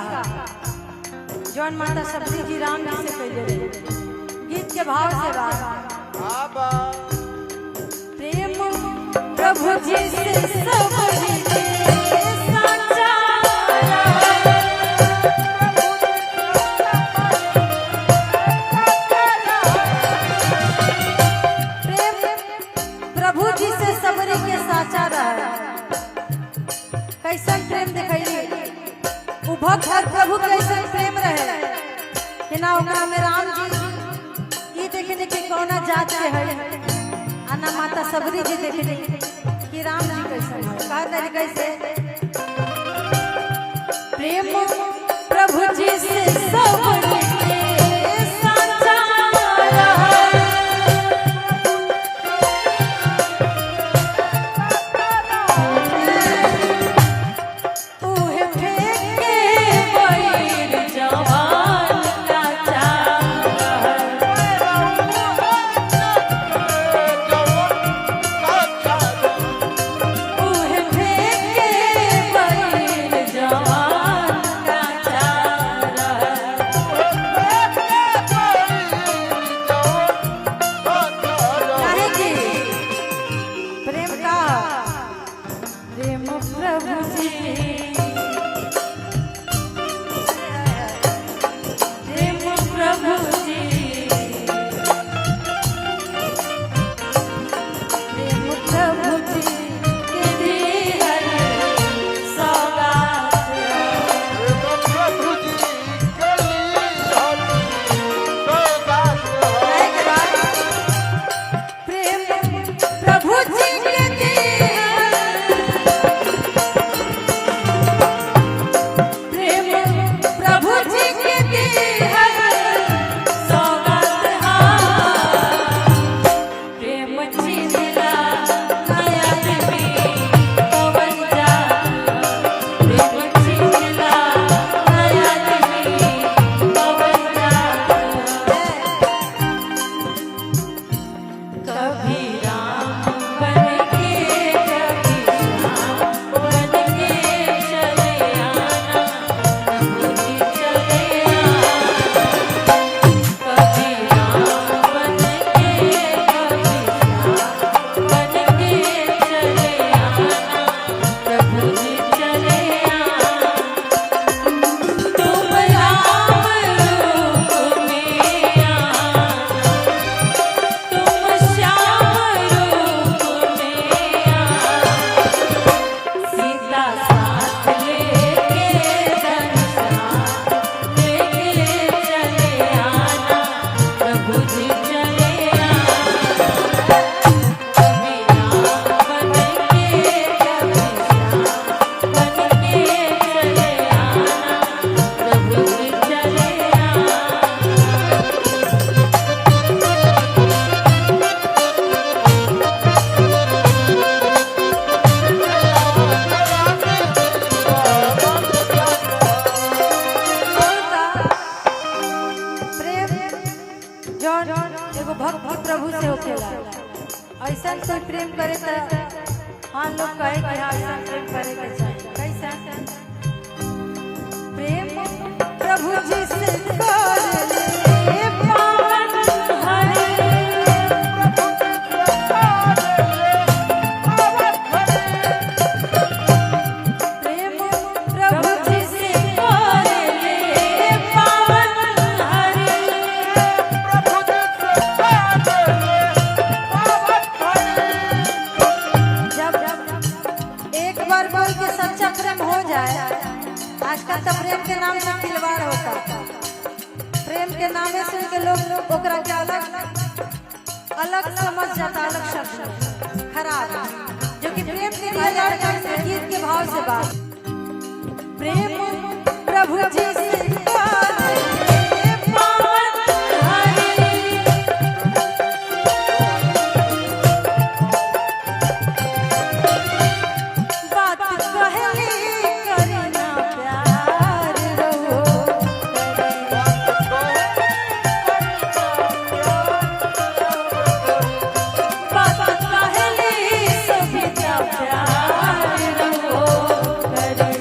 का जौन माता सबरी जी राम जी से कैले रहे, गीत के भाव से बात। प्रेम प्रभु जी से सबरी के साचा प्रेम प्रभु जी से सबरी के साचा रहा। कैसन प्रेम देखैली उ भक्त और प्रभु के ऐसन प्रेम रहे कि ना ओकरा में राम जी ई देखने कि कौना जात के है आ ना माता सबरी जी देखने कि राम जी कैसन है। कहा तरीके से प्रेम प्रभु जी से सबरी के साचा रहा। उहे फेंके बैर जवान काचा। उहे फेंके बैर जवान काचा। काहे की प्रेम का प्रेम प्रभु जी, प्रेम प्रभु जी, प्रेम प्रभु जी के दिहल सौगात। गाए के बाद प्रेम प्रभु जी के दिहल, प्रेम प्रभु जी के दिहल सौगात। प्रेम चिन्हला नया आदमी पवन जा, प्रेम चिन्हला नया आदमी पवन जा। कभी राम बन के कभी श्याम बन के चले आना, प्रभु जी चले आना। कभी राम बन के कभी श्याम बन के चले आना, प्रभु जी चले आना। तुम राम रूप में आना, तुम श्याम रूप में आना। सीता साथ लेके धनुष लेके चले आना, प्रभु जी चले आना। कभी राम बन के कभी श्याम बन के चले आना, प्रभु जी चले आना। प्रेम जौन एगो भक्त प्रभु से होखेला, ऐसा कोई प्रेम करे त हाँ लोग कहे कि हाँ ऐसा प्रेम करे के चाही। कैसा प्रेम प्रभु जी से कर ले पावन हरे। प्रेम प्रभु जी से कर ले पावन हरे। जब एक बार कोई के सच्चा प्रेम हो जाए, आजकल तो प्रेम के नाम से खिलवाड़ होता। प्रेम के नामे सुन के लोग ओकरा के अलग अलग समझ जाता, अलग शब्द खराब, जो कि प्रेम के लिए जाता है। गीत के भाव से बात प्रेम प्रभु जी से कर ले पावन हरे। बात कहली करना प्यार रहो। बात कहली सभी प्यार रहो करे।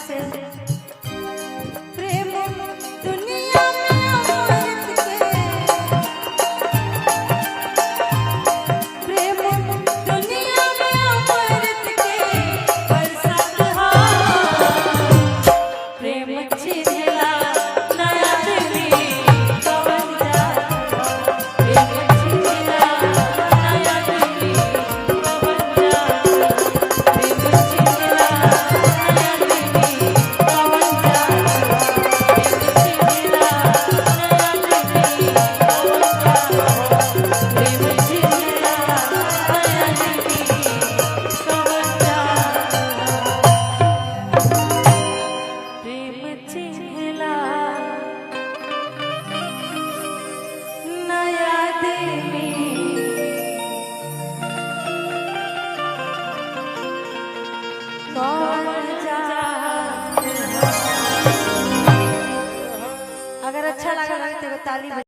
कैसे? प्रेम दुनिया में अमृत के, प्रेम दुनिया में अमृत के बरसात हो। प्रेम छिजला नया आदमी कवन जात हो। प्रेम छिजला नया आदमी कवन जात हो। प्रेम छिजला नया आदमी कवन जात हो। प्रेम छिजला नया आदमी कवन जात हो। प्रेम छिजला नया आदमी कवन जात हो। प्रेम चिन्हला नया आदमी कौन जात हो। अगर अच्छा लगा तो ताली बजा।